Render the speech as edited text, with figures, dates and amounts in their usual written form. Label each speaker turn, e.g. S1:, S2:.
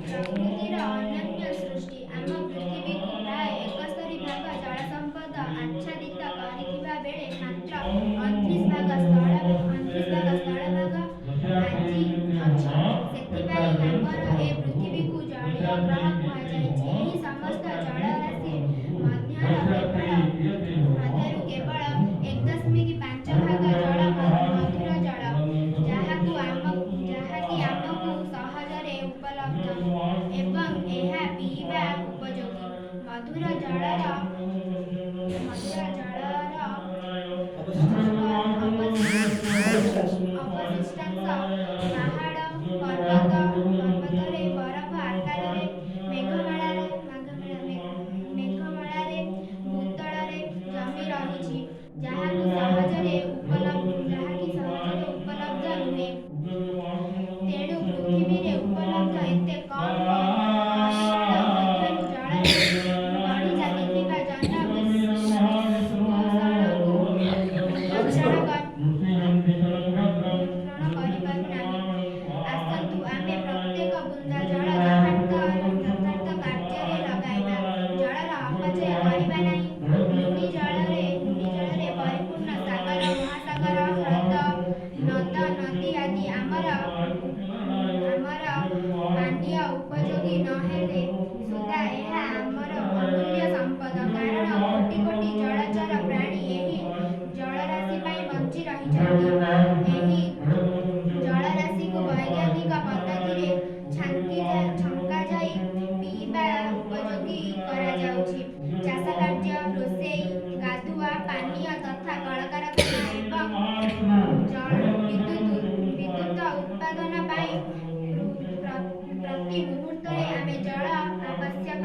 S1: ପ୍ରକୃତିର ଅନନ୍ୟ ସୃଷ୍ଟି। ଆମ ପୃଥିବୀକୁ ପ୍ରାୟ 71 ଭାଗ ଜଳସମ୍ପଦ ଆଚ୍ଛାଦିତ କରିଥିବା ବେଳେ ମାତ୍ର 29 ଭାଗ ସ୍ଥଳଭାଗ ଆଜି ଅଛି। ସେଥିପାଇଁ ଆମର ଏ ପୃଥିବୀକୁ ଜଳୀୟ ଗ୍ରହ କୁହାଯାଇଛି। ଏହି ସମସ୍ତ ଜଳରାଶି ମଧ୍ୟରୁ କେବଳ 1.5 ଭାଗ ଜଳ ମଧୁର ଜଳ, ଯାହାକି ଆମକୁ ସହଜରେ ଉପଲବ୍ଧ ଏବଂ ଏହା ପିଇବା ଉପଯୋଗୀ। ମଧୁର ଜଳର ଅବଶିଷ୍ଟାଂଶ ପାହାଡ଼ ପର୍ବତରେ ବରଫ ଆକାରରେ, ମେଘମାଳାରେ ଭୂତଳରେ ଜମି ରହିଛି, ଯାହାକି ସହଜରେ ଉପଲବ୍ଧ ନୁହେଁ। ତେଣୁ ପୃଥିବୀରେ ଉପଲବ୍ଧ ଏତେ କମ୍ ପରିମାଣ ମଧୁର ଜଳରେ ବଢ଼ି ଚାଲିଥିବା ଜନ ବିସ୍ଫୋରଣକୁ ନିୟନ୍ତ୍ରଣ କରିପାରୁନାହିଁ। ଆସନ୍ତୁ, ଆମେ ପ୍ରତ୍ୟେକ ବୁନ୍ଦା ଜଳ ଯଥାର୍ଥ କାର୍ଯ୍ୟରେ ଲଗାଇବା। ଜଳର ଅପଚୟ କରିବା ନାହିଁ। ଲୁଣି ଜଳରେ ପରିପୂର୍ଣ୍ଣ ସାଗର, ମହାସାଗର, ହ୍ରଦ, ନଦ, ନଦୀ ଆଦି ଆମର ପାନୀୟ ଉପଯୋଗୀ ନହେଲେ ସୁଦ୍ଧା ଏହା ଆମର ଅମୂଲ୍ୟ ସମ୍ପଦ। କାରଣ କୋଟି କୋଟି ଜଳଚର ପ୍ରାଣୀ ଏହି ଜଳରାଶି ପାଇଁ ବଞ୍ଚି ରହିଛନ୍ତି। ଏହି ଜଳରାଶିକୁ ବୈଜ୍ଞାନିକ ପଦ୍ଧତିରେ ଛଙ୍କାଯାଇ ପିଇବା ଉପଯୋଗୀ କରାଯାଉଛି। ଚାଷ କାର୍ଯ୍ୟ, ରୋଷେଇ, ଗାଧୁଆ, ପାନୀୟ ତଥା କଳକାରଖାନା ଏବଂ ବିଦ୍ୟୁତ ଉତ୍ପାଦନ ପାଇଁ ପ୍ରତି ମୁହୂର୍ତ୍ତରେ ଆମେ ଜଳ ଆବଶ୍ୟକ